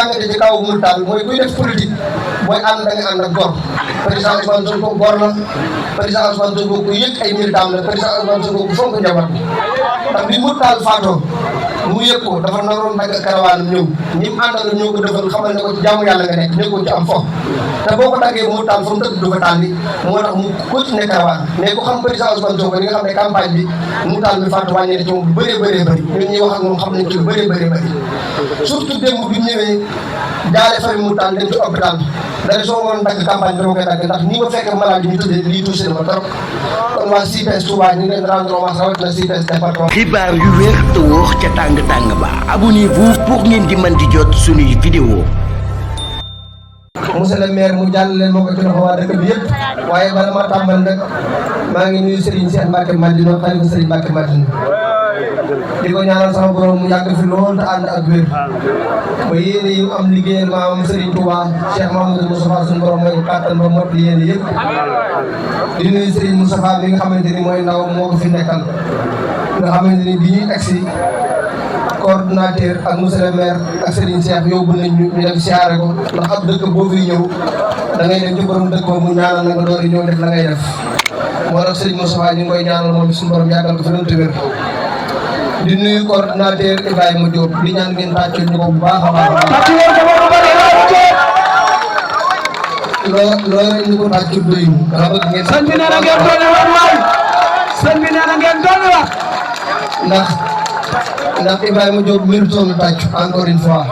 jàngate ci kaw mu taal mooy kuy def politique booy ànd da nga ànd ak gor président Ousmane Sonko gor la président Ousmane Sonko ku yëg ay militant la président Ousmane Sonko ku fonk njaboot bi ndax bi mu taal faatoo mu yëg ko dafa naroon dagg karawaanam ñëw ñi mu àndal ñoo ko defal xamal ne ko ci jaamu yàlla nga nekk nekkoo ci am fo te boo ko daggee mu taal fa mu tëdd du fa taal bi moo tax mu continué karawaan mais ku xam président Ousmane Sonko li nga xam ne campagne bi mu taal bi faatu wàññi ci moom lu bëree bëree bëri ñun ñuy wax ak moom xam nañ ci lu bëree bëree bëri surtout démb bi ñëwee jaale fari mu taal dem ci hôpital dara soo woon dagg campagne bi dama koy dagg ndax ni ma fekk malade yi ñu tëddee lii touché na ma trop kon waa CPS Touba ñu ngi leen rendre hommage rawatina CPS département. xibaar yu wér te wóor ca tàng tàng ba abonnez-vous pour ngeen di mën di jot suñuy vidéo. monsieur le maire mu jàll leen moo ko ci loxo waa dëkk bi yëpp waaye bala ma tàmbal nag maa ngi nuyu Serigne Cheikh Mbacke Madina xalifa Serigne Mbacke Madina di ko ñaanal sama borom mu yàgg fi lool te ànd ak wér ba yéene yu am liggéeyal maamam Serigne Touba Cheikh Mamadou Moustapha suñu borom mooy ko kàttan ba mot yéene yëpp di nuyu Serigne Moustapha bi nga xamante ni mooy ndaw moo ko fi nekkal nga xamante ni bi ñuy agsi coordinateur ak monsieur le maire ak Serigne Cheikh yóbbu nañ ñu dem siyaare ko ndax ab dëkk boo fi ñëw da ngay dem ci borom dëkk boobu mu ñaanal la nga door ñëw def la ngay def moo tax Serigne Moustapha ñu ngi koy ñaanal moom suñu borom yàggal ko fi te wér di nuyu coordinateur Ibrahima Diop di ñaan ngeen tàccul ñu ko bu baax a baax loolu ñu ko tàccul doyu dama bëgg ngeen sëñ bi nee na ngeen doon wax waay sëñ bi nee na ngeen doon wax ndax Ibrahima Diop mérite na tàcc encore une fois.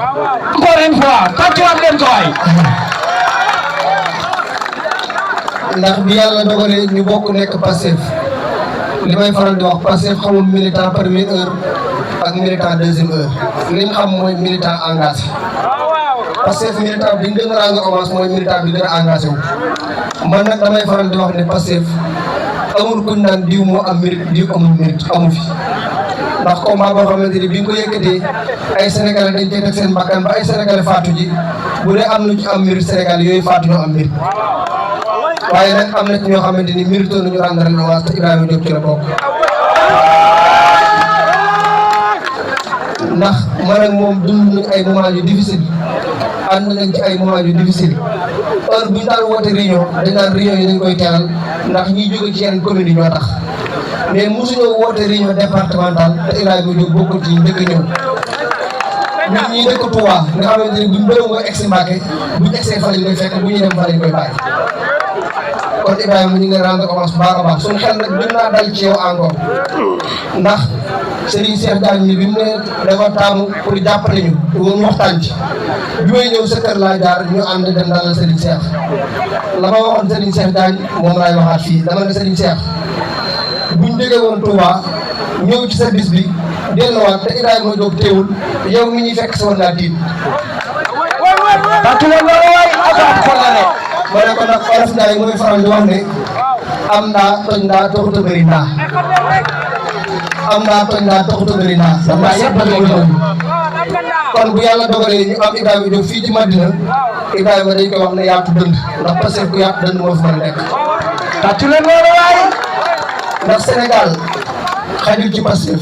encore une fois tàccuwaat leen ko waay. ndax bi yàlla dogalee ñu bokk nekk Pastef li may faral di wax Pastef xamul militant première heure ak militant deuxième heure li ñu xam mooy militant engagé. Pastef militant bi ñu gën a rendre hommage mooy militant bi gën a engagé wu. man nag damay faral di wax ne Pastef amul kuñ naan diw moo am mérite diw amul mérite amu fi. ndax combat boo xamante ni bi nga ko yëkkatee ay sénégalais dañ cee teg seen bakkan ba ay sénégalais faatu ji bu dee am na ci am mérite Sénégal yooyu faatu ñoo am mérite waaye nag am na ci ñoo xamante ni mérite nañu rendre hommage te Ibrahima Diop ci la bokk. ndax man ak moom dund nañ ay moments yu difficile ànd nañ ci ay moments yu difficile heure bu ñu daan woote réunion dañ naan réunion yi dañ koy teelal ndax ñiy jóge ci yeneen communes yi ñoo tax. mais mosuñoo woote réunion départementale te Ibrahima Diop bokkul ci njëkk ñëw ñun ñii dëkk Touba nga xamante ni buñ bëriwul mooy egsi Mbacke buñ egsee fa lañ koy fekk bu ñuy dem fa lañ koy bàyyi kon Ibrahima ñu ngi rendre hommage bu baax a baax suñu xel nag gën naa dal ci yow encore ndax Serigne Cheikh Diagne bi mu ne dafa taamu pour jàppale ñu woon waxtaan ci bi may ñëw sa kër laa jaar ñu ànd dem dalal Serigne Cheikh la ma waxoon Serigne Cheikh Diagne moom laay waxaat fii dama ne Serigne Cheikh. buñ jógee woon Touba ñëw ci sa bis bi delluwaat te Ibrahima Diop teewul yow mi ñuy fekk si woon naa tiit. tàccu leen loolu waay asaat ko la ne. ma ne ko nag Olof Ndiaye mooy faral di wax ne am ndaa toj ndaa taxut a bëri ndaa am ndaa toj ndaa taxut a bëri ndaa. am ndaa yëpp dañoo ñëw kon bu yàlla dogalee ñu am Ibrahima Diop fii ci Madina Ibrahima dañ koy wax ne yaatu dënd ndax Pastef ku yaatu dënd moo fi mën a nekk. tàccu leen loolu waay. ndax Sénégal xajul ci Pastef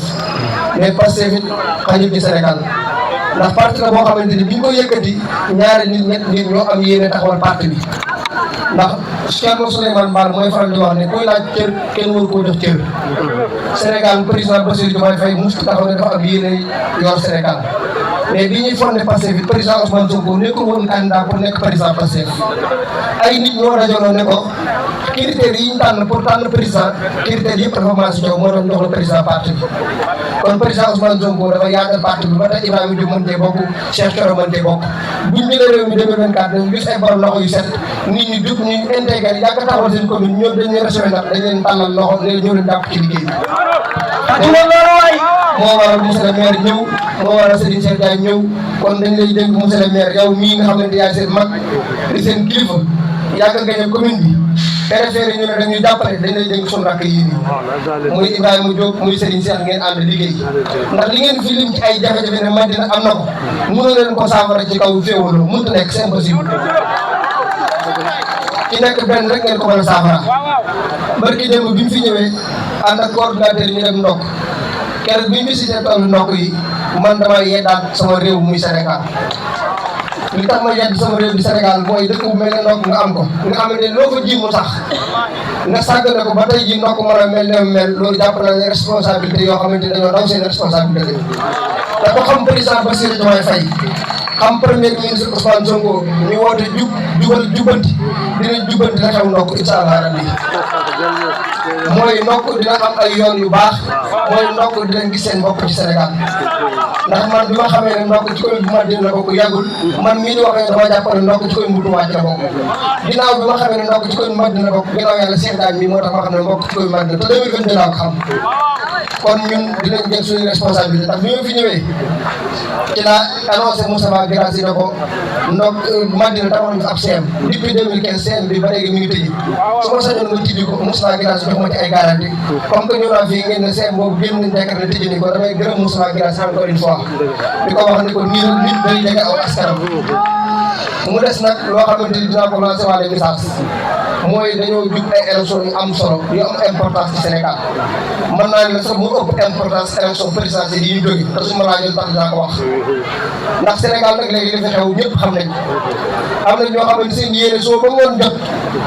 mais Pastef it xajul ci Sénégal ndax parti la boo xamante ni bi ñu ko yëkkati ñaari nit ñett nit ñoo am yéene taxawal parti bi ndax Thierno Souleymane Baal mooy faral di wax ne kuy laaj cër kenn waru koo jox cër Sénégal président Bassirou Diomaye Faye mosut taxaw ne dafa am yéene yor Sénégal mais bi ñuy fondé Pastef it président Ousmane Sonko nekkul woon candidat pour nekk président Pastef ay nit ñoo dajaloo ne ko critères yi ñu tànn pour tànn président critères yëpp dafa maas jox moo doon jox la président parti bi kon président Ousmane Sonko dafa yaagal parti bi ba tax Ibrahima Diop mën cee bokk Cheikh Thioro mën cee bokk buñ jëlee réew mi 2024 dañu gis ay borom loxo yu set nit ñi jug ñu intégré yàgg taxawal seen commune ñoom dañ leen recevé ndax dañ leen tàllal loxo ne ñëw leen jàpp ci liggéey bi. tàccu leen loolu waay. moo waral monsieur le maire ñëw moo waral Serigne Cheikh Diagne ñëw kon dañ lay dénk monsieur le maire yow mii nga xamante yaay seen mag di seen kilifa yàgg a gañe commune bi préféré ñu ne dañuy jàppale dañ lay dénk suñu rakk yii nii muy Ibrahima Diop muy Serigne Cheikh ngeen ànd liggéey ndax li ngeen fi lim ci ay jafe-jafe ne Madina am na ko mënoo leen ko saafara ci kaw féewaloo mënut a nekk c'est impossible ci nekk benn rek ngeen ko mën a saafara barki démb bi mu fi ñëwee ànd ak coordinateur yi ñu dem ndokk keroog bi ñu visité toolu ndokk yi man damay yeddaat sama réew muy Sénégal li tax ma yedd sama réew di Sénégal mooy dëkk bu mel ne ndokk nga am ko nga xam ne loo ko ji mu sax nga sàggane ko ba tey ji ndokk mën a mel ne mel loolu jàpp naa ne responsabilité yoo xamante ne dañoo daw seen responsabilité te ko xam président Bassirou Diomaye Faye xam premier ministre Ousmane Sonko ñu woote jubanti dinañ jubanti la xew ndokk incha allah rabbi mooy ndokk dina am ay yoon yu baax mooy ndokk dinañ gis seen bopp ci Sénégal ndax man bi ma xamee ne ndokk ci commune bu Madina la bokk yàggul man mii di waxee dama jàpp ne ndokk ci commune bu Touba ci la bokk ginnaaw bi ma xamee ne ndokk ci commune bu Madina la bokk ginnaaw yàlla Cheikh Diagne mi moo tax ma xam ne ndokk ci commune bu Madina te 2022 laa ko xam kon ñun dinañ jël suñu responsabilité ndax bi ma fi ñëwee ci la annoncé Moustapha Guirassy ne ko ndokk Madina taxawoon na ab CM depuis 2015 CM bi ba léegi mi ngi tëji su ma sañoon nga tijji ko Moustapha Guirassy jox ma ci ay garantie comme que ñu naa fii ngeen ne CM boobu génn nañ décret ne tijji ni ko damay gërëm Moustapha Guirassy encore une fois di ko wax ni ko nii nit day jege aw askanam mu des nag loo xamante ni dinaa ko lancé waale message mooy dañoo jub ay élection yu am solo yu am importance ci Sénégal mën naa ne sax mu ëpp importance élection présidentielle yi ñu jóge te su ma laajoon tax dinaa ko wax ndax Sénégal nag léegi li fi xew ñëpp xam nañ am na ñoo xamante seen yéene soo ba ngoon jot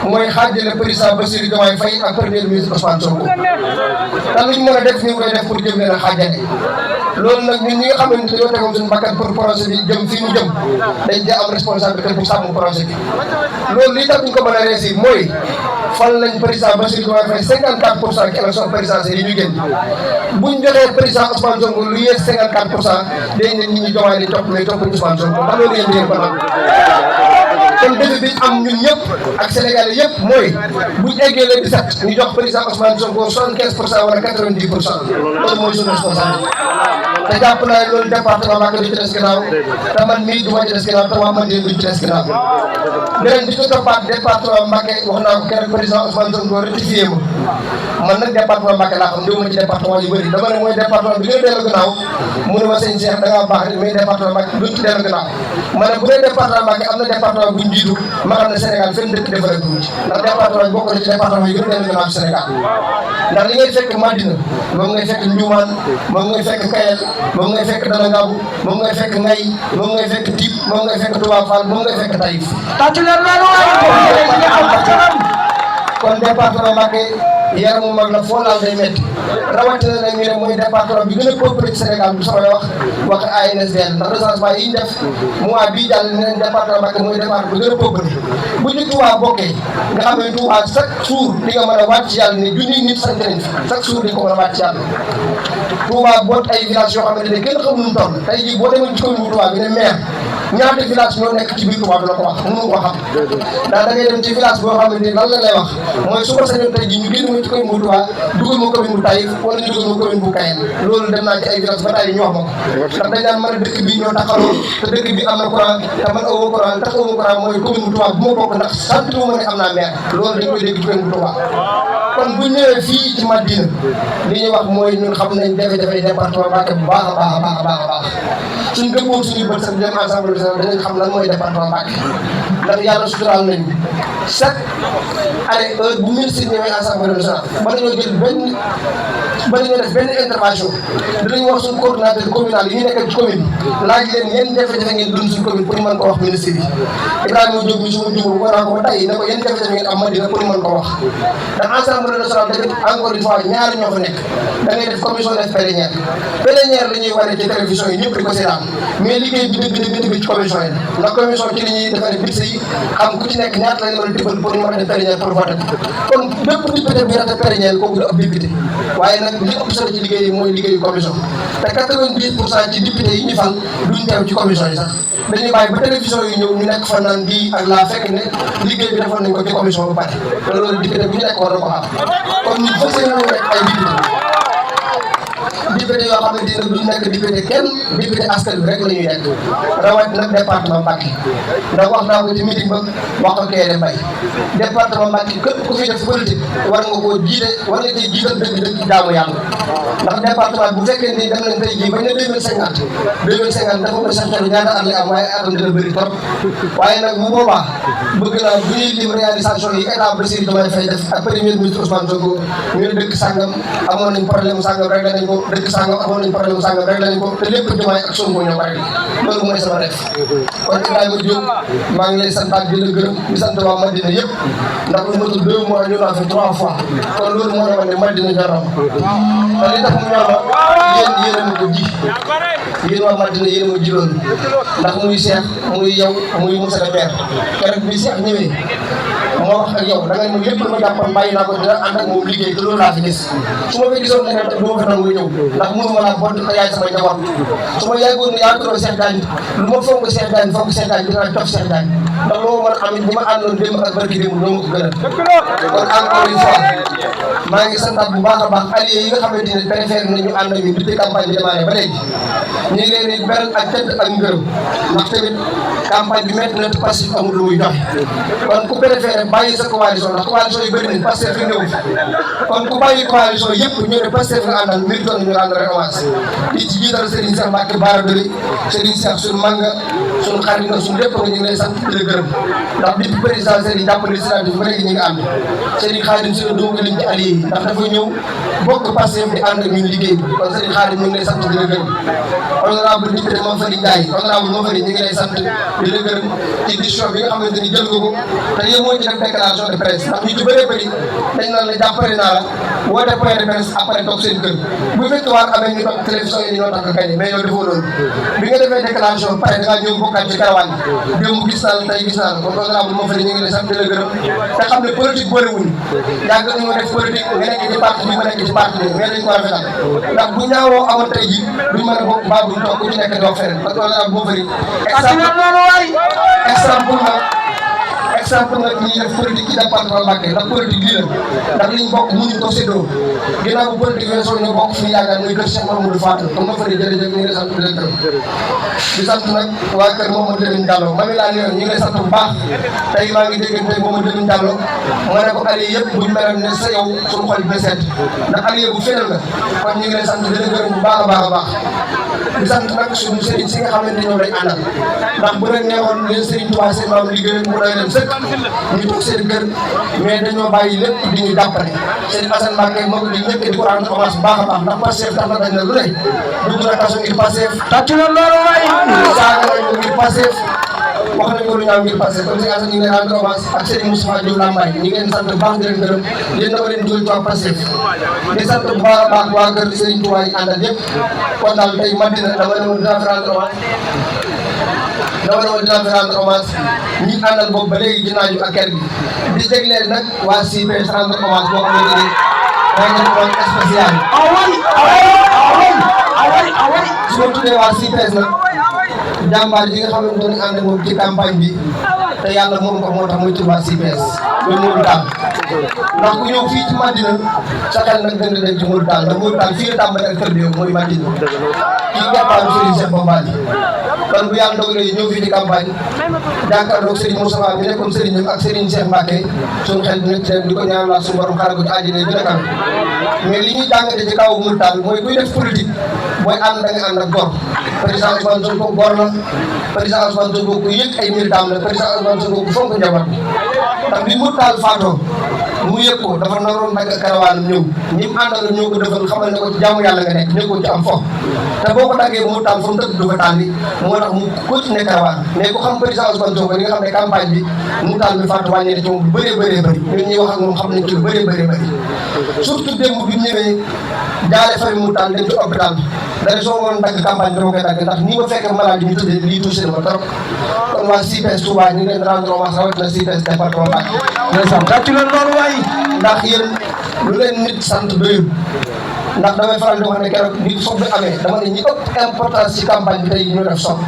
mooy xaajale président Bassirou Diomaye Faye ak premier ministre Ousmane Sonko te luñ mën a def ñu ngi koy def pour jëm leen a xaajale loolu nag ñun ñi nga xamante dañoo tegoon suñu bakkan pour projet bi jëm fi ñu jëm dañ cee am responsabilité pour sàmm projet bi loolu li tax ñu ko mën a réussir mooy fal nañ président Bassirou Diomaye Faye 54% ci élection présidentielle yi ñu génn buñ joxee président Ousmane Sonko lu yées 54% day ne nit ñi Diomaye di topp mais toppuñ Ousmane Sonko ndax loolu yéen ngeen ko nag kon défi bi am ñun ñëpp ak Sénégalais yëpp mooy buñ eggee le 17 ñu jox président Ousmane Sonko 75% wala 90% loolu mooy suñu responsabilité te jàpp naa ne loolu département Mbacké du ci des ginnaaw te man mii du ma ci des ginnaaw te waa Madina du ci des ginnaaw beneen bi ci toppaat département Mbacké wax naa ko keroog président Ousmane Sonko rectifié ma man nag département Mbacké laa xam ndiwuma ci département yu bëri dama ne mooy département bi gën a dellu gannaaw mu ne ma sëñ Cheikh da ngaa baax rek mais département Mbacké duñ ci dellu gannaaw ma ne bu dee département Mbacké am na département buñ jiitu ma xam ne Sénégal fenn dëkk defaree ko ci ndax département bokk na ci département yi gën a dellu gannaaw ci Sénégal ndax li ngay fekk Madina moom ngay fekk Ndioumane moom ngay fekk Kayel moom ngay fekk Dala Ngabou moom ngay fekk Ngay moom ngay fekk Tip moom ngay fekk Touba Fall moom ngay fekk Taïf kon département Mbacké yaramu mag la foo laal day métti rawatina nag ñu ne mooy département bi gën a peuplé ci Sénégal bu samay wax ANSD ndax recensement yi ñu def mois bii jàll ne leen département Mbacké mooy département bi gën a peuplé bu ñu Touba bokkee nga xam ne Touba chaque jour di nga mën a wàcc ci yàlla ne junniy nit sant nañ fi chaque jour di nga ko mën a wàcc ci yàlla Touba boot ay village yoo xamante ne kenn xamul nu mu toll tey jii boo demee ci commune bu Touba bi ne maire ñaata village ñoo nekk ci biir Touba bi la ko wax mënu ko xam ndax da ngay dem ci village boo xamante ni lan la lay wax mooy su ma sañoon tey jii ñu génn ma ci commune bu Touba dugal ma commune bu Taïf wala ñu dugal ma commune bu Kayel loolu dem naa ci ay village ba tey ñu wax ma ko ndax dañ naan mën a dëkk bi ñoo taxaloo te dëkk bi am na courant te man awma courant tax awma courant mooy commune bu Touba bu ma bokk ndax sant ma ne am naa maire loolu dañ koy dégg ci commune bu Touba kon bu ñëwee fii ci Madina li ñuy wax mooy ñun xam nañ jafe-jafe département Mbacké bu baax a baax a baax a baax a baax suñ gëppoon suñuy bët sax dem ensemble danañ xam lan mooy département Mbacké ndax yàlla suturaal nañu chaque année heure bu ministre ñëwee assemblée nationale ba dañoo jël ba dañoo def benn intervention dinañ wax suñu coordonnateur communal yi ñu nekk ci commune bi laaj leen yan jafe-jafe ngeen dund suñu commune pour ñu mën ko wax ministre bi Ibrahima Diop mi suma jumul ko naa ko ba tey ne ko yan jafe-jafe ngeen am Madina pour ñu mën ko wax ndax assemblée nationale tamit encore une fois ñaari ñoo fa nekk da ngay def commission def plénière la ñuy wane ci télévision yi ñëpp di ko seetaan mais liggéey bi dëgg ci commission yi ndax commission ci li ñuy defaree budget yi xam ku ci nekk ñaata lañ mën a tibbal pour ñu mën a def plénière pour voter kon bépp député bi rate plénière kooku da ab député waaye nag li ëpp solo ci liggéey yi mooy liggéeyu commission te 90% ci député yi ñu fal duñ teew ci commission yi sax dañuy bàyyi ba télévision yi ñëw ñu nekk fa naan bii ak laa fekk ne liggéey bi defoon nañ ko ci commission ba pare te loolu député bu ñu nekk war na ko xam kon ñu fas yéene nekk ay député yoo xamante ne duñ nekk député kenn député askan bi rek la ñuy nekk rawat nag département Mbacké ndax wax naa ko ci meeting ba wax ko Kéré Mbaye département Mbacké képp ku fi def politique war nga koo jiite war nga koy jiital dëgg jaamu yàlla ndax département bu fekkee ni dem nañ tey jii bañ ne 2050 dafa ko sax xelu ñaata at lay am waaye atam dina bëri trop waaye nag bu boobaa bëgg naa bu ñuy lim réalisation yi état Bassirou Diomaye Faye def ak premier ministre Ousmane Sonko ñu ne dëkk sàngam amoon nañ problème sàngam rek nañ ko dëkk dëkk sàngam amoon nañ problème sàngam rek lañ ko te lépp Diomaye ak Sonko ñoo ko rek loolu mooy sama def kon Ibrahima Diop maa ngi lay santaat di la gërëm di sant waa Madina yëpp ndax lu matul 2 mois ñu naa fi 3 fois kon loolu moo ne woon ne Madina ñor na te li tax mu ñor na yéen a ma ko ji yéen waa Madina yéen a ma ji loolu ndax muy Cheikh muy yow muy Moussa le maire keroog bi Cheikh ñëwee moo wax ak yow da nga ne lépp lu ma jàppoon bàyyi naa ko dina ànd ak moom liggéey te loolu laa fi gis su ma fi gisoon leneen te du ma fa nangu ñëw ndax mënuma laa bont te yaay sama njaboot su ma yàggoon ne yaa turoo Cheikh Diagne lu ma fonk Cheikh Diagne dinaa jox Cheikh Diagne ndax loo mën a amit bu ma àndoon démb ak barki démb ñoo ma ko gënal kon encore une fois maa ngi santaat bu baax a baax alliés yi nga xamante ne préféré nañu ànd ak ñun depuis campagne bi démarré ba léegi ñu ngi leen di beral ak cant ak ngërëm ndax tamit campagne bi métti na te Pastef amul lu muy joxe kon ku préféré bàyyi sa coalition ndax coalition yi bëri nañ Pastef fi ñëw kon ku bàyyi coalition yëpp ñu ne Pastef nga àndal méritoon nañu rendre récompense di ci jiital Serigne Cheikh Mbacke Bara Dolly Serigne Cheikh suñu manga suñu xarit nga suñu lépp nga ñu ngi lay sant di la gërëm ndax depuis président Serigne jàpp législative ba léegi ñu ngi ànd Serigne Khadim suñu doomu liñ ci allié yi ndax dafa ñëw bokk Pastef di ànd ak ñun liggéey bi kon Serigne Khadim ñu ngi lay sant di la gërëm honorable député Mafari Ndiaye honorable Mafari ñu ngi lay sant di la gërëm ci décision bi nga xamante ni jël nga ko te yéen moo ci def déclaration de presse ndax ñu ci bëree bëri dañ naan la jàppale naa la woote point de presse après toog seen kër bu victoire amee ñu toog télévision yi ñoo tax a gagné mais yow defoo loolu bi nga defee déclaration pare da ngaa ñëw bokkaat ci karawaan bi démb gis naa la tey gis naa la kon honorable Mafari ñu ngi lay sant di la gërëm te xam ne politique boolewuñu yàgg nañoo def politique nga nekk ci parti bi ma nekk ci parti bi mais dañ ko rafetal ndax bu ñaawoo amoon tey ji duñ mën a bokk mbaa buñ toog ku ci nekk doog feneen parce que honorable Mafari exemple nag ñuy def politique ci département Mbacké ndax politique lii la ndax liñ bokk mënuñ ko séddoo ginnaaw bu politique weesoo ñu bokk fi yaakaar muy kër Cheikh Mamadou Fatou comme Mafari jërëjëf ñu ngi lay sant di leen gërëm di sant nag waa kër Mamadou Lamine Diallo mami laa ne ñu ngi lay sant bu baax tey maa ngi déggante Mamadou Lamine Diallo ma ne ko allié yëpp buñ melam ne sa yow suñu xol bi seet ndax allié bu fenal la kon ñu ngi lay sant di leen gërëm bu baax a baax a baax di sant nag suñu sëriñ si nga xamante ñoom lañ àndal ndax bu leen neexoon leen sëriñ Touba seen maam liggéey mu doy leen sëkk ñu toog seen kër mais dañoo bàyyi lépp di ñu jàppale sëriñ Assane Mbacké moo ko di ñëpp di ko rendre hommage bu baax a baax ndax Pastef tax na dañ na lu ne dugg na kaso ngir Pastef tàcc na loolu waay saaga nañ ko ngir Pastef wax nañ ko lu ñaaw ngir Pastef comme sëriñ Assane ñu ngi leen rendre hommage ak sëriñ Moustapha Diop Lambaye ñu ngi leen sant bu baax di leen gërëm yéen dama leen dugal ci waa Pastef di sant bu baax a baax waa kër sëriñ Touba yi àndal yëpp kon daal tey Madina dama ne woon dinaa fi rendre hommage ñi àndal boobu ba léegi ci naaju ak kër gi di jégleel nag waa CPS rendre hommage boo xamante ni réunion spécial su ma tuddee waa CPS nag jàmbaar ji nga xamante ni ànd moom ci campagne bi te yàlla moom ko moo tax muy tudd waa CPS muy Modou Tall ndax ku ñëw fii ci Madina sa xel nag dëgg dem ci Modou Tall ndax Modou Tall fii la tàmbali ak kër bi mooy Madina kii jàppaaru Serigne Cheikh Bombali kon bu yàlla dogalee ñëw fii ci campagne jàkkaarloog Serigne Moustapha bi nekkoon Serigne ak Serigne Cheikh Mbacké suñu xel dina ci dem di ko ñaanal suñu borom xaaral ko ci àjjana bi nag mais li ñuy jàngate ci kaw Modou Tall mooy kuy def politique booy ànd da nga ànd ak gor président Ousmane Sonko gor la président Ousmane Sonko ku yëg ay militant la président Ousmane Sonko ku fonk njaboot bi ndax bi Modou Tall faatoo mu yëg ko dafa naroon nag karawaanam ñëw ñi mu àndal ñoo ko defal xamal ne ko ci jaamu yàlla nga nekk nekkoo ci am fo te boo ko daggee ba mu taal fa mu tëdd du fa taal bi moo tax mu continué karawaan mais ku xam président Ousmane Sonko li nga xam ne campagne bi mu taal bi faatu wàññi ci moom lu bëree bëri ñun ñuy wax ak moom xam nañ ci lu bëree bëri surtout démb bi ñëwee jaale fay mu taal dem ci hôpital dara soo woon dagg campagne bi dama koy dagg ndax ni ma fekkee malade yi ñu tëddee lii touché na ma trop kon waa CPS Touba ñu ngi leen rendre hommage rawatina CPS département Mbacké ndax yéen lu leen nit sant doyul ndax damay faral di wax ne keroog bi soog bi amee dama ne ñi ëpp importance ci campagne bi tey ñu def soog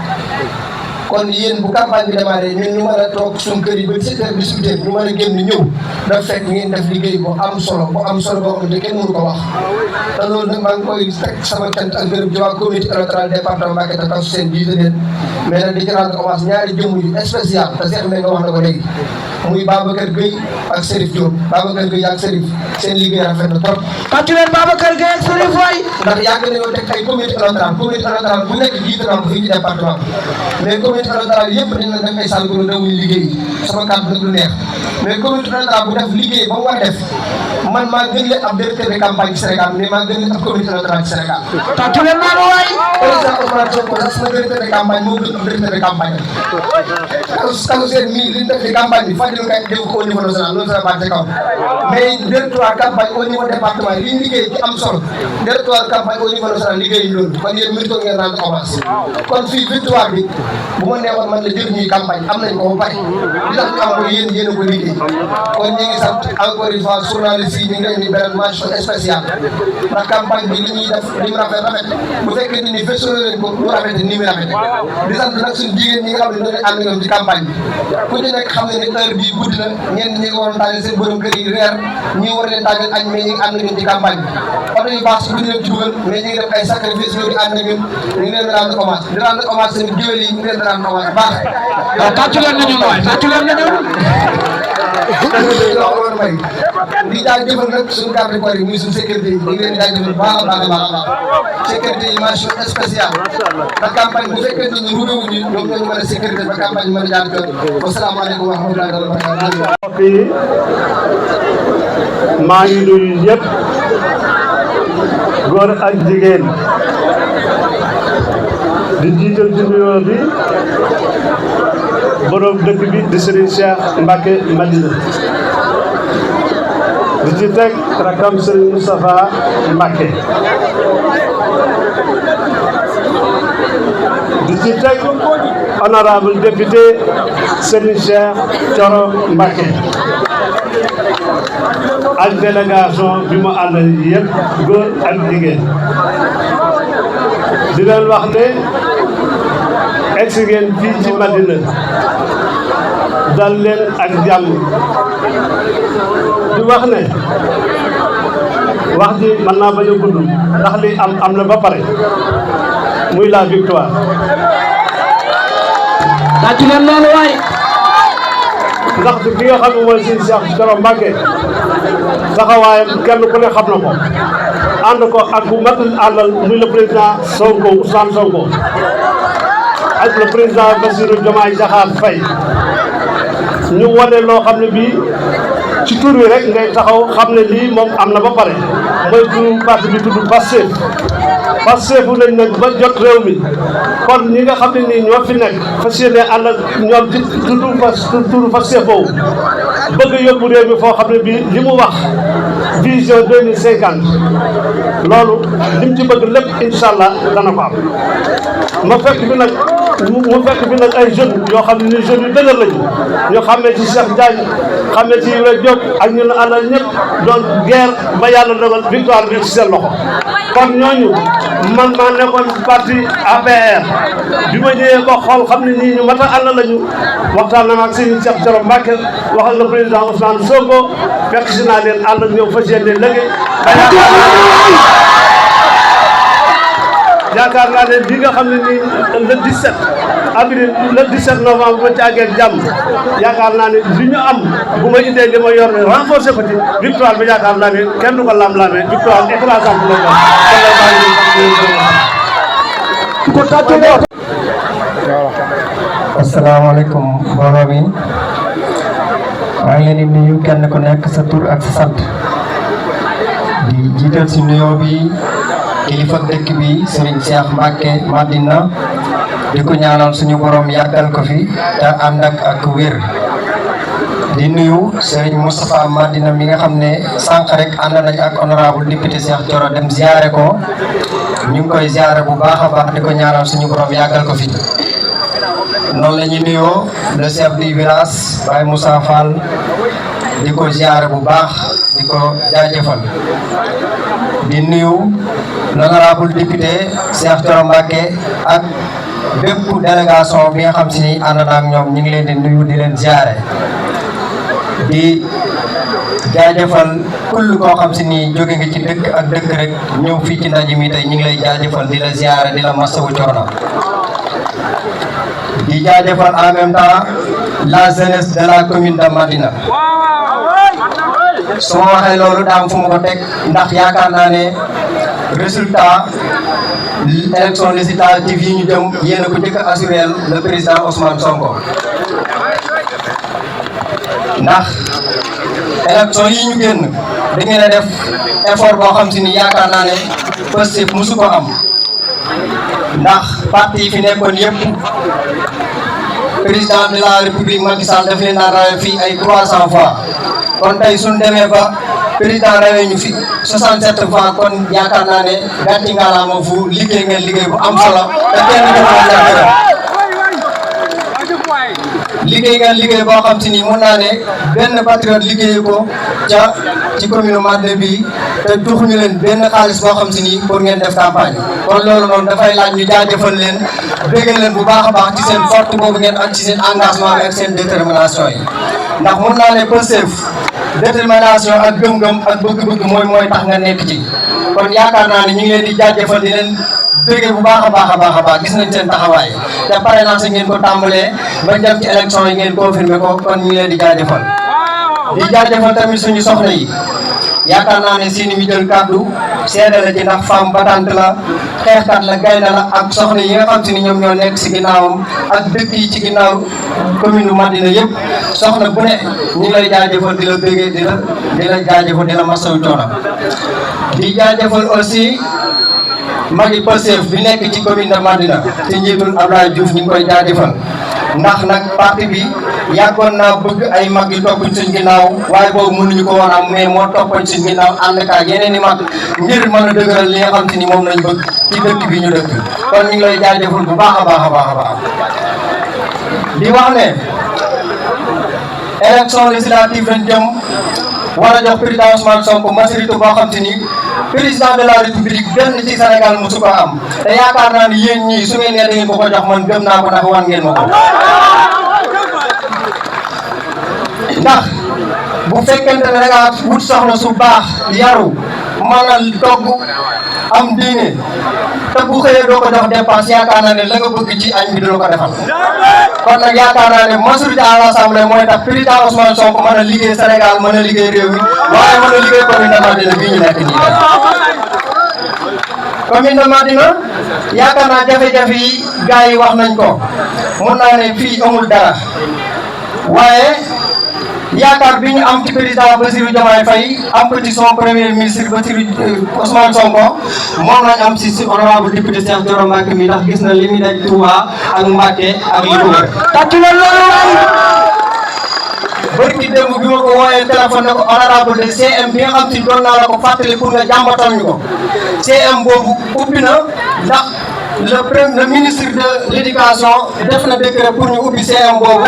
kon yéen bu campagne bi démarré ñun ñu mën a toog suñu kër yi ba 7 heures 18 heures ñu mën a génn ñëw daf fekk ngeen def liggéey bu am solo boo xam ne kenn mënu ko wax te loolu nag maa ngi koy teg sama cant ak gërëm ci waa comité électoral département Mbacké te taw seen jiite leen mais nag di ci rendre hommage ñaari jëmm yu spécial te Cheikh Mbengue nga wax na ko léegi muy Babacar Gueye ak Serif Diop. Babacar Gueye ak Serif seen liggéey rafet na trop. tàccu leen Babacar Gueye ak Serif waay. ndax yàgg nañoo teg ay comité électoral bu nekk jiite naa ko fii ci département mais comité électoral yëpp dañ leen def ay sàll bu dawuñu liggéey sama kàddu nag lu neex mais comité électoral bu def liggéey ba mu war a def man maa gën leen ab directeur de campagne ci Sénégal mais maa gën leen ab comité électoral ci Sénégal. tàccu leen noonu waay. président Ousmane Sonko sax sama directeur de campagne moo gën ab directeur de campagne kaw seen mii li ñu def ci campagne bi fàttali nga def ko au niveau national loolu sa baax ci kaw mais directoire campagne au niveau département li ñu liggéey ci am solo directoire campagne au niveau national liggéey loolu kon yéen mérite ngeen rendre hommage kon fii victoire bi bu ma neexoon man la jël ñuy campagne am nañ ko ba pare li tax ñu am ko yéen a ko liggéey kon ñu ngi sant encore une fois journaliste yi ñu ngi leen di beneen mention spéciale ndax campagne bi li ñuy def li mu rafet bu fekkee ni fësale leen ko lu rafet ni mu rafet di sant nag suñu jigéen ñi nga xam ne ñoo ànd ñoom ci campagne bi ku ci nekk xam ne ni heure bii guddi na ñenn ñi nga waroon taajal seen borom kër yi reer ñi war leen taajal añ mais ñi ngi ànd ñun ci campagne bi oto yu baax si guddi leen ci dugal mais ñi ngi def ay sacrifice ñoo di ànd ñun ñu ngi leen di rendre hommage di rendre hommage seen géwél yi ñu ngi leen di rendre hommage baax waaw tàccu leen nañu waay tàccu leen nañu. di jaajëfal nag suñu garde corps yi muy suñu sécurité yi ñu ngi leen di jaajëfal baax a baax a baax a baax sécurité yi mention spéciale ndax campagne bu fekkee ni ñu ruubewuñu ñoom ñoo ñu mën a sécurité ba campagne mën a jaar kër wasalaamaaleykum wa rahmatullahi wa barakatuh. mbokk yi maa ngi nuyu ñëpp góor ak jigéen di jiital ci nuyoo bi borom dëkk bi di Serigne Cheikh Mbacké Madina di ci teg rakam Serigne Moustapha Mbacké di ci teg honorable député Serigne Cheikh Thioro Mbacké ak délégation bi mu àndal yëpp góor ak jigéen di leen wax ne egsi ngeen fii ci Madina dal leen ak jàmm di wax ne wax ji mën naa bañ a gudd ndax li am na ba pare muy la victoire. tàccu leen loolu waay. ndax ki nga xam ne mooy Serigne Cheikh Thioro Mbacké taxawaayam kenn ku ne xam na ko ànd ko ak bu mat àndal muy le président Sonko Ousmane Sonko ak le président Bassirou Diomaye Diakhar Faye ñu wane loo xam ne bii ci tur wi rek ngay taxaw xam ne lii moom am na ba pare mooy turu parti bi tudd Pastef nañ nag ba jot réew mi kon ñi nga xam ne nii ñoo fi nekk fas yéene ànd ak ñoom ci turu Pastef boobu bëgg yóbbu réew mi foo xam ne bii li mu wax vision 2050 loolu lim ci bëgg lépp incha allah dana ko am mu fekk bi nag ay jeunes yoo xam ne ni jeunes yu dëgër lañu ñu xamee ci Cheikh Diagne xamee ci Ibrahima Diop ak ñu ne àndal ñëpp doon guerre ba yàlla dogal victoire bi ci seen loxo kon ñooñu man maa nekkoon parti APR bi ma ñëwee ba xool xam ne ñii ñu mat a ànd lañu waxtaan na ak Serigne Cheikh Thioro Mbacké waxal le président Ousmane Sonko fekk si naa leen ànd ak ñoom fas yéene liggéey yaakaar naa ne bi nga xam ne nii le 17 avril le 17 novembre ba ci àggee jàmm yaakaar naa ne li ñu am bu ma indee li ma yor ne renforcer ko ci victoire bi yaakaar naa ne kenn du ko lam-lamee victoire écrasante la ko asalaamaaleykum mbooloo mi maa ngi leen di nuyu kenn ku nekk sa tur ak sa sant di jiital si nuyoo bi kilifa dëkk bi Serigne Cheikh Mbacké Madina di ko ñaanal suñu borom yàggal ko fi te ànd ak wér di nuyu Serigne Moustapha Madina mi nga xam ne sànq rek ànd nañ ak honorable député Cheikh Thioro dem ziare ko ñu ngi koy ziare bu baax a baax di ko ñaanal suñu borom yàggal ko fi noonu la ñuy nuyoo le chef du village Baye Moussa Fall di ko ziare bu baax di ko jaajëfal di nuyu l'honorable député Cheikh Thioro Mbacké ak bépp délégation bi nga xam si ni ànd na ak ñoom ñu ngi leen di nuyu di leen ziare di jaajëfal kull koo xam si ni jóge nga ci dëkk ak dëkk rek ñëw fii ci ndaje mi tey ñu ngi lay jaajëfal di la ziare di la masawu coono di jaajëfal en même temps la jeunesse de la commune de Madina. su ma waxee loolu daam fu ma ko teg ndax yaakaar naa ne résultat élection législative yi ñu jëm yéen a ko njëkk a assuré le président Ousmane Sonko ndax élection yi ñu génn da ngeen a def effort boo xam si ni yaakaar naa ne Pastef musu ko am ndax parti yi fi nekkoon yëpp président de la république Macky Sall daf leen a rawee fii ay 300 fois kon tey suñ demee ba président rawee ñu fi 67 fois kon yaakaar naa ne gàtti ngalaama fu liggéey ngeen liggéey bu am solo te kenn liggéey ngeen liggéey boo xam si ni mun naa ne benn patriote liggéey ko ca ci commune Madina bi te joxuñu leen benn xaalis boo xam si ni pour ngeen def campagne kon loolu noonu dafay laaj ñu jaajëfal leen béggal leen bu baax a baax ci seen forte boobu ngeen ak ci seen engagement bi ak seen détermination yi ndax mun naa ne Pastef détermination ak gëm-gëm ak bëgg-bëgg mooy tax nga nekk ci kon yaakaar naa ne ñu ngi leen di jaajëfal di leen bégge bu baax a baax gis nañ seen taxawaay te parrainage ngeen ko tàmbalee ba jëm ci élection yi ngeen confirmé ko kon ñu ngi leen di jaajëfal tamit suñu soxna yi yaakaar naa ne seeni mi jël kàddu seede la ci ndax femme battante la xeexkat la gaynde la ak soxna yi nga xam si ni ñoom ñoo nekk si ginnaawam ak dëkk yi ci ginnaaw commune Madina yëpp soxna bu ne ñu ngi lay jaajëfal di la bégge di la jaajëfal di la masawu coono di jaajëfal aussi magi Pastef bi nekk ci commune de Madina te njiitul Abdoulaye Diouf ñu ngi koy jaajëfal ndax nag parti bi yàggoon naa bëgg ay mag yu topp suñ ginnaaw waaye boobu mënuñu ko woon am mais moo toppoon suñ ginnaaw ànd ak yeneen i mag ngir mën a dëgëral li nga xam si ni moom lañ bëgg ci dëkk bi ñu dëkk kon ñu ngi lay jaajëfal bu baax a baax di wax ne élection législative lañ jëm war a jox président Ousmane Sonko majorité boo xam si ni président de la république benn ci Sénégal mosu ko am te yaakaar naa ni yéen ñii su ngeen nee da ngeen ko jox man gëm naa ko ndax wan ngeen ma ko ndax bu fekkente ne da ngaa wut soxna su baax yaru mën a togg am diine te bu xëyee doo ko jox dépense yaakaar naa ne la nga bëgg ci añ bi dina ko defal kon nag yaakaar naa ne majorité à l'Assemblée mooy tax président Ousmane Sonko mën a liggéey Sénégal mën a liggéey réew mi waaye mën a liggéey commune de Madina bii ñu nekk nii commune de Madina yaakaar naa jafe-jafe yi gars yi wax nañ ko mun naa ne fii amul dara waaye yaakaar bi ñu am ci président Bassirou Diomaye Faye am ko ci son premier ministre Bassirou Ousmane Sonko moom lañ am si honorable député Cheikh Thioro Mbacké mi ndax gis na li muy daj Touba ak Mbacké ak li ko wër. tàcc na loolu waay. bërki démb bi ma ko wooyee téléphone ne ko honorable de CM bi nga xam si doon naa la ko fàttali pour nga jàmbatal ñu ko CM boobu ubbi na ndax le ministre de l'éducation def na décret pour ñu ubbi CM boobu.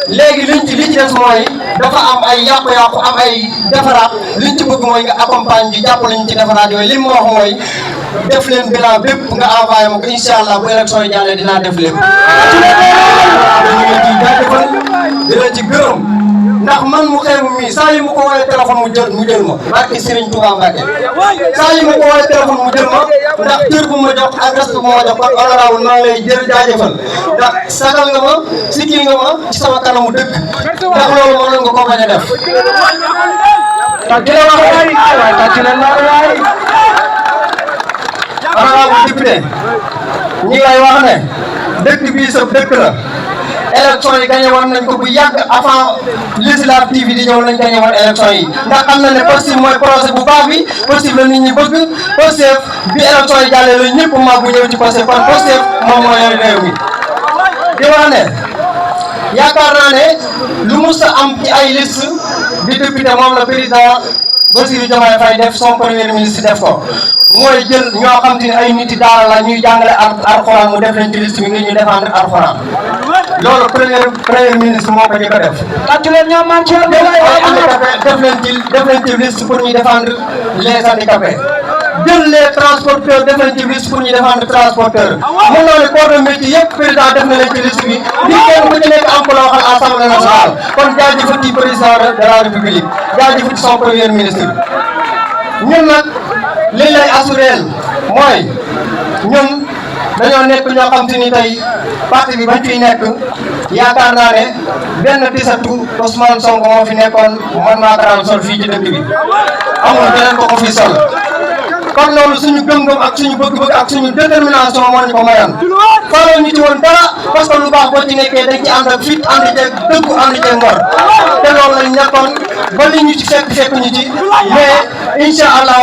léegi li ci des mooy dafa am ay yàqu-yàqu am ay defaraat liñ ci bëgg mooy nga accompagne bi jàppale ñu ci defaraat yooyu li mu wax mooy def leen bilan bépp nga envoyé ma ko incha allah bu élection yi jàllee dinaa def lépp. dañu leen ciy jaajëfal di la ci gërëm ndax man mu xeebu mii saa yi ma ko woowee téléphone mu jël ma barke Serigne Touba Mbacké saa yi ma ko woowee téléphone mu jël ma ndax cër bu ma jox ak respect bu ma jox kon honorable maa ngi lay jël jaajëfal ndax sagal nga ma sikki nga ma ci sama kanamu dëkk ndax loolu mënoon nga ko bañ a def. tàcc na wax waay waay tàcc na waay honorable député ñi lay wax ne dëkk bii sa dëkk la. élection yi gagné woon nañ ko bu yàgg avant législative yi di ñëw nañ gagné woon élection yi ndax xam na ne Pastef mooy projet bu baax bi Pastef la nit ñi bëgg Pastef bi élection yi jàllee la ñëpp maa bu ñëw ci Pastef kon Pastef moom moo yor réew mi di wax ne yaakaar naa ne lu mus a am ci ay liste di député moom la président Bassirou Diomaye Faye def son premier ministre def ko mooy jël ñoo xam te ne ay nit yi daara la ñuy jàngale alxuraan mu def leen ci liste bi ngir ñu défendre alxuraan loolu premier ministre moo ko njëkk a def. tàcc leen ñoom man ci ay handicapé def leen ci liste pour ñu défendre les handicapés jël les transporteurs def leen ci liste pour ñu défendre transporteurs mun naa ne corps de métier yëpp président def na leen ci liste bi lii kenn ku ci nekk am ko loo xam assemblée nationale kon jaajëfal ci président de la république jaajëfal ci son premier ministre ñun nag liñ lay assuré mooy ñun dañoo nekk ñoo xam te ni tey parti bi bañ fiy nekk yaakaar naa ne benn tisatu Ousmane Sonko moo fi nekkoon man maa ko daan sol fii ci dëkk bi amul beneen ko fi sol kon loolu suñu gëm-gëm ak suñu bëgg-bëgg ak suñu détermination moo ñu ko mayoon faroo ñu ci woon dara parce que lu baax boo ci nekkee dañ ci ànd ak fit ànd ceeg dëggu ànd ceeg ngor te loolu lañ nekkoon ba li ñu ci fekk ñu ci mais incha allah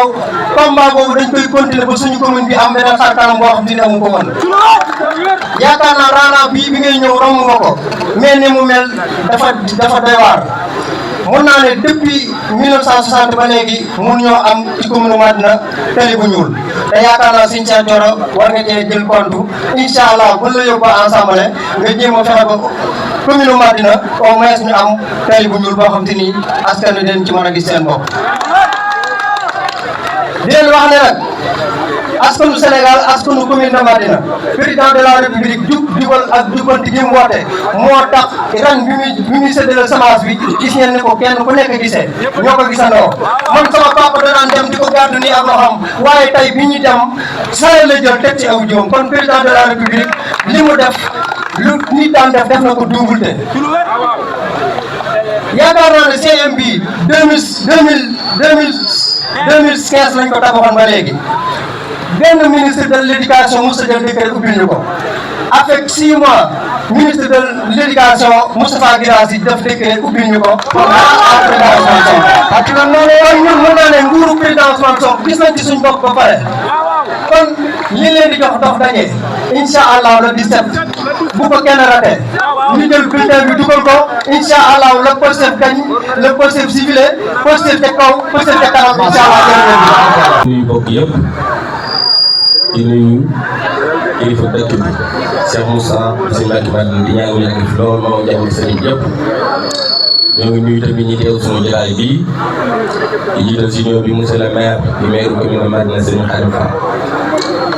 combat boobu dañ koy continuer ba suñu commune bi am beneen xar kanam boo xam dina amu ko woon yaakaar naa raana bii bi ngay ñëw romb nga ko mais ni mu mel dafa doy waar mun naa ne depuis 1960 ba léegi mun ñoo am ci commune Madina tali bu ñuul te yaakaar naa Serigne Cheikh Thioro war nga cee jël compte incha allah buñ la yóbboo ensemble nga jéem a fexe ba commune Madina au moins ñu am tali bu ñuul boo xam te ni askan wi dañ ci mën a gis seen bopp. di leen wax ne nag askanu Sénégal askanu commune de Madina président de la république jubal ak jubanti gi mu woote moo tax ren bi muy séddale semence bi gis ngeen ni ko kenn ku nekk gisee ñoo ko gisandoo man sama papa danaan dem di ko gàddu nii ak loxoom waaye tey bi ñu dem sare la jël teg ci aw jiwam kon président de la république li mu def lu nit daan def na ko double te yaakaar naa ne CM bi 2015 lañ ko tabaxoon ba léegi benn ministre de l'éducation Moussa Diop décret ubbil ñu ko avec 6 mois ministre de l'éducation Moustapha Guirassy def décret ubbil ñu ko pour parce que noonu yooyu ñun mën naa ne nguuru président Ousmane Sonko gis nañ ci suñ bopp ba pare kon li leen di jox dox daje incha allah le 17 bu ko kenn raté ñu jël bulletin bi dugal ko incha allah le Pastef gañ le Pastef civilé Pastef ca kaw Pastef ca kanam incha allah jërëjëf. nuyu bokk yëpp di nuyu kilifa dëkk bi Cheikh Moussa Sëñ Mbacke Madina di ñaan mu yàgg fi lool moom jàmm sëriñ yëpp ñoo ngi nuyu tamit ñi teew sunu jotaay bii di jiital si ñëw bi monsieur le maire di maire commune de Madina Serigne Khadim Fall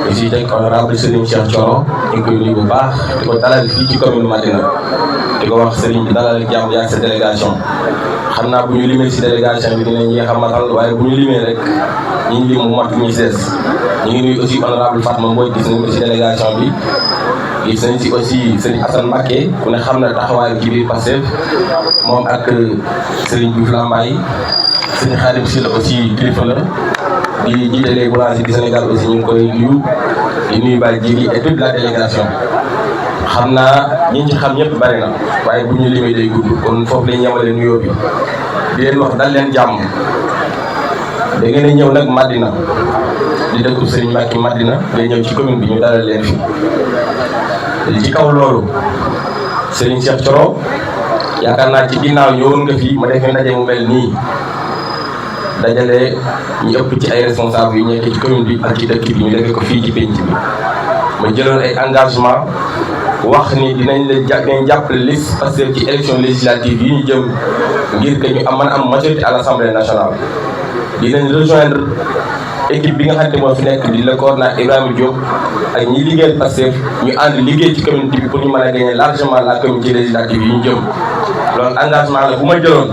di si teg honorable Serigne Cheikh Thioro ñu ngi koy nuyu bu baax di ko dalal fii ci commune Madina di ko wax Serigne bi dalal jàmm yaag sa délégation xam naa bu ñu limee si délégation bi dinañ yéex a matal waaye bu ñu limee rek ñu ngi lim mu mat ñu sees ñu ngi nuyu aussi honorable Fatma Mboy gis nañ ko si délégation bi gis nañ si aussi Serigne Assane Mbacké ku ne xam na taxawaay ci biir Pastef moom ak Serigne Diouf Lambaye Serigne Khadim Sylla aussi kilifa la di jiite les boulangers du Sénégal aussi ñu ngi koy nuyu di nuyu Baye Djili et toute la délégation xam naa ñi ci xam ñëpp bari na waaye bu ñu limee day gudd kon foofu lañ yemale nuyoo bi di leen wax dal leen jàmm da ngeen a ñëw nag Madina di dëkku Serigne Mbacke Madina day ñëw ci commune bi ñu dalal leen fi ci kaw loolu Serigne Cheikh Thioro yaakaar naa ci ginnaaw ñëwoon nga fi ma def ndaje mu mel nii dajale ñu ëpp ci ay responsable yu nekk ci commune bi ak ci dëkk bi ñu defee ko fii ci penc bi ma jëloon ay engagement wax ni dinañ jàppale liste Pastef ci élection législative yi ñu jëm ngir que ñu mën a am majorité à l'Assemblée nationale dinañ rejoindre équipe bi nga xam ne moo fi nekk di le coordonnateur Ibrahima Diop ak ñi liggéeyal Pastef ñu ànd liggéey ci communauté bi pour ñu mën a gagner largement la commune ci législative yi ñu jëm loolu engagement la bu ma jëloon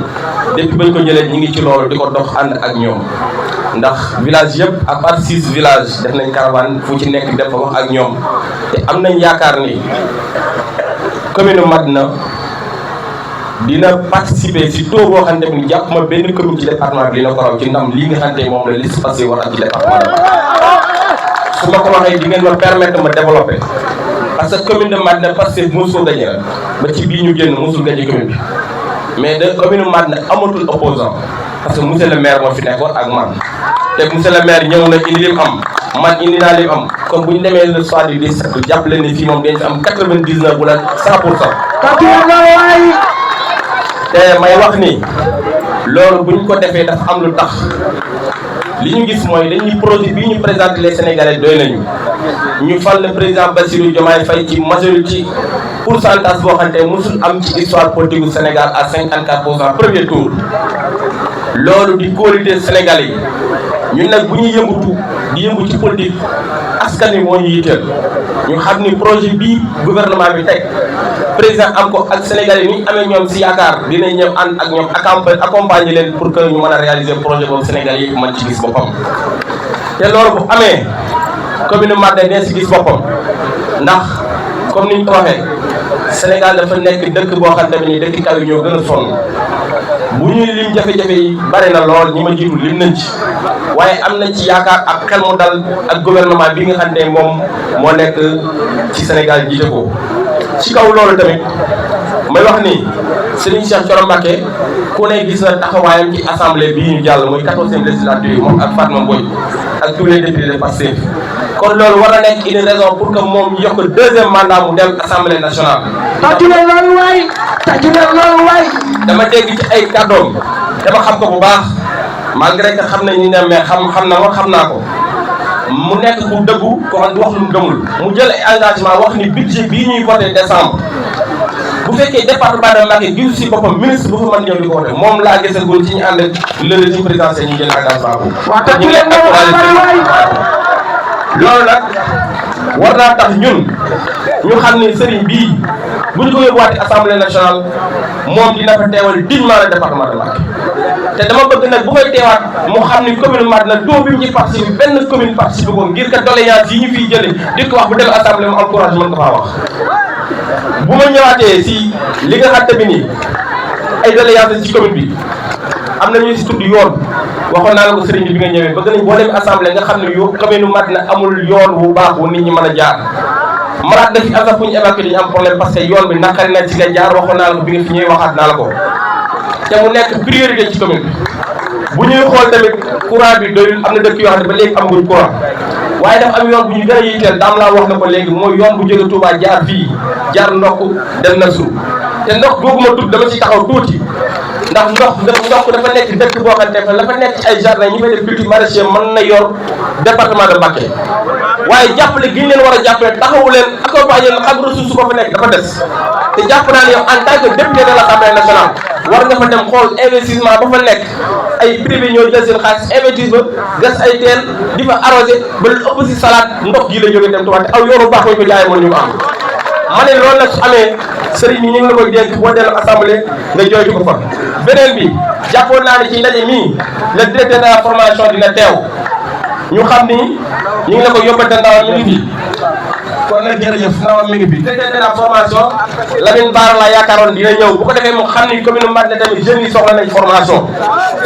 depuis bañ ko jëlee ñu ngi ci loolu di ko dox ànd ak ñoom ndax village yëpp à part 6 villages def nañ caravane fu ci nekk def wax ak ñoom te am nañ yaakaar ni commune Madina dina participer si taux boo xam ne ni jàpp ma benn commune ci département bi dina ko raw ci ndam lii nga xam ne moom la liste Pastef war ak ci département bi su ma ko waxee di ngeen ma permettre ma développer parce que commune de Madina Pastef mosul gagné ba ci bii ñu génn mosul gagné commune bi mais de commune Madina amatul opposant parce que monsieur le maire moo fi nekkoon ak man te monsieur le maire ñëw na indi lim am man indi naa lim am comme bu ñu demee le soir du 17 jàppale ni fii moom dañ fi am 99 wala 100%. te may wax ni loolu bu ñu ko defee dafa am lu tax li ñu gis mooy dañuy projet bii ñu présenté les Sénégalais doy nañu ñu fal le président Bassirou Diomaye Faye ci majorité pourcentage boo xam ne mosul am ci histoire politique du Sénégal à 54% premier tour loolu di qualité Sénégalais yi ñun nag bu ñuy yëngu ci politique askan wi moo ñu yitteel ñu xam ni projet bii gouvernement bi teg président am ko ak Sénégalais yi ni amee ñoom si yaakaar dinañ ñëw ànd ak ñoom accompagner leen pour que ñu mën a réaliser projet boobu Sénégalais yi mën ci gis boppam te loolu bu amee commune Madina dina si gis boppam ndax comme niñ ko waxee Sénégal dafa nekk dëkk boo xam tamit ni dëkk kaw yi ñoo gën a sonn bu ñuy lim jafe-jafe yi bari na lool ñi ma jiitu lim nañ ci waaye am nañ ci yaakaar ak xel mu dal ak gouvernement bi nga xam ne moom moo nekk ci Sénégal jiite ko ci kaw loolu tamit may wax ni Serigne Cheikh Thioro Mbacké ku ne gis na taxawaayam ci assemblée bii ñu jàll muy 14e législature moom ak Fatma Mbodj ak tous les députés de Pastef kon loolu war na nekk une raison pour que moom ñu jox ko 2e mandat mu dem assemblée nationale. tàccu leen loolu waay tàccu leen loolu waay. dama dégg ci ay kàddoom dama xam ko bu baax malgré que xam nañ ni ne mais xam naa ko mu nekk ku dëggu ko xam wax lu mu gëmul mu jël ay engagement wax ni budget bii ñuy voté décembre bu fekkee département de Mbacké gisu si boppam ministre bu fa mën ñëw di ko wote moom laa gisagul ci ñu ànd ak le régime présidentiel ñu jël engagement bu ñu ngi loolu nag war naa tax ñun ñu xam ni sëriñ bii bu ñu ko yóbbuwaatee assemblée nationale moom dina fa teewal dignement le département de Mbacké te dama bëgg nag bu fay teewaat mu xam ni commune Madina doo bi mu ci participé benn commune participé ko ngir que doléance yi ñu fiy jëlee di ko wax bu dem assemblée mu encouragé mën ko faa wax. bu ma ñëwaatee si li nga xam tamit nii ay doléance ci commune bi am na ñu si tudd yoon waxoon naa la ko sëriñ bi nga ñëwee bëgg nañ boo demee assemblée nga xam ne commune Madina amul yoon bu baax wu nit ñi mën a jaar. maraat na fi am sax fu ñu évacué dañu am problème parce que yoon bi naqari na ci nga jaar waxoon naa la ko bi nga fi ñëwee waxaat naa la ko te mu nekk priorité ci commune bi bu ñuy xool tamit courant bi doyul am na dëkk yoo xam ne ba léegi amaguñ courant waaye dafa am yoon bu ñu gën a yitteel daam laa wax na ko léegi mooy yoon bu jóge Touba jaar fii jaar ndokk dem na suuf te ndox googu ma tudd dama ci taxaw tuuti ndax ndox dafa nekk dëkk boo xam ne dafa nekk ci ay jardin ñi fay def culture maraîcher mën na yor département de Mbacké waaye jàppale gi ñu leen war a jàppale taxawu leen accompagner leen xam ressource ba fa nekk dafa des te jàpp naa ne yow en tant que député de l'Assemblée nationale war nga fa dem xool investissement ba fa nekk ay privé ñoo jël seen xaalis investir ba gas ay teen di fa arrosé ba lu ëpp si salade ndox gii la jógee dem tubaab te aw yoonu baax lañ ko jaayee mën ñu ko am. ma ne loolu nag su amee sëriñ bi ñu ngi la koy dénk boo dellu assemblée nga jooytu ko fa beneen bi jàppoon naa ne ci ndaje mii le directeur de la formation dina teew ñu xam ni ñu ngi la ko yóbbante ndawam mi ngi fi kon nag jërëjëf ndawam mi ngi fi directeur de la formation Lamine Bara la yaakaaroon dina ñëw bu ko defee mu xam ni commune Madina tamit jeunes yi soxla nañ formation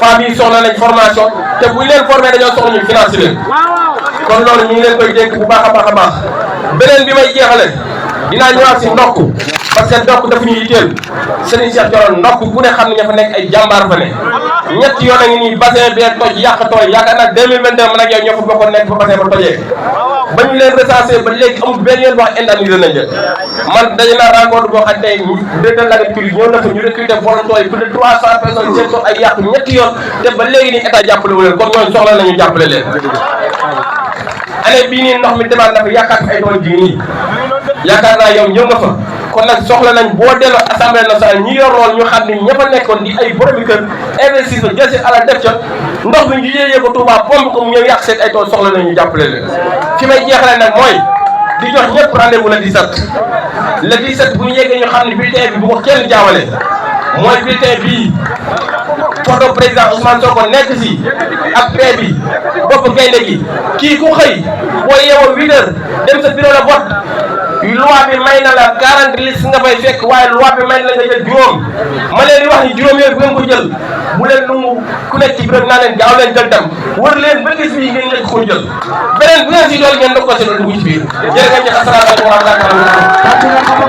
femmes yi soxla nañ formation te bu ñu leen formé dañoo soxla ñu financé leen kon loolu ñu ngi leen koy dénk bu baax a baax a baax beneen bi may jeexale dinaa ñëwaat si ndokk parce que ndokk dafa ñu yitteel Serigne Cheikh Thioro ndokk ku ne xam ne ña fa nekk ay jàmbaar fa ne ñetti yoon a ngi nii bassin bee toj yàq tooy yaakaar naa 2022 man ak yow ñoo fa bokkoon nekk fa bassin ba tojee ba ñu leen recensé ba léegi amul benn yoon wax indemnisé nañ leen man daje naa rencontre boo xam tey directeur de l'agriculture ñëw na fa ñu recruté volontaires yi plus de 300 personnes seen tool ay yàqu ñetti yoon te ba léegi nii état jàppale wu leen kon ñooñu soxla nañu jàppale leen année bii nii ndox mi demaat na fa yaakaar fi ay tool ji nii yaakaar naa yow ñëw nga fa kon nag soxla nañ boo delloo assemblée nationale ñi yor lool ñu xam ni ña fa nekkoon di ay borom kër investir fa jël seen alal def ca ndox mi ñu yéeyee ko Touba pompe ko mu ñëw yàq seen ay tool soxla nañ ñu jàppale leen fi may jeexale nag mooy di jox ñëpp rendez-vous le 17 bu ñu yeggee ñu xam ne bulletin bi bu ko kenn jaawale mooy bulletin bii photo président Ousmane Sonko nekk si ak paie bi bopp gaynde gi kii ku xëy boo yeewoo 8 heures dem sa bureau de vote loi bi may na la 40 listes nga fay fekk waaye loi bi may na la nga jël juróom ma leen di wax ni juróom yooyu bu ngeen ko jël bu leen nangu ku nekk ci bureau bi naa leen gaaw leen jël dem wër leen ba gis bii ngeen nekk ko jël beneen bu ngeen si dool ngeen dog ko si doon dugg ci biir jërë ngeen jëf asalaamaaleykum wa rahmatulah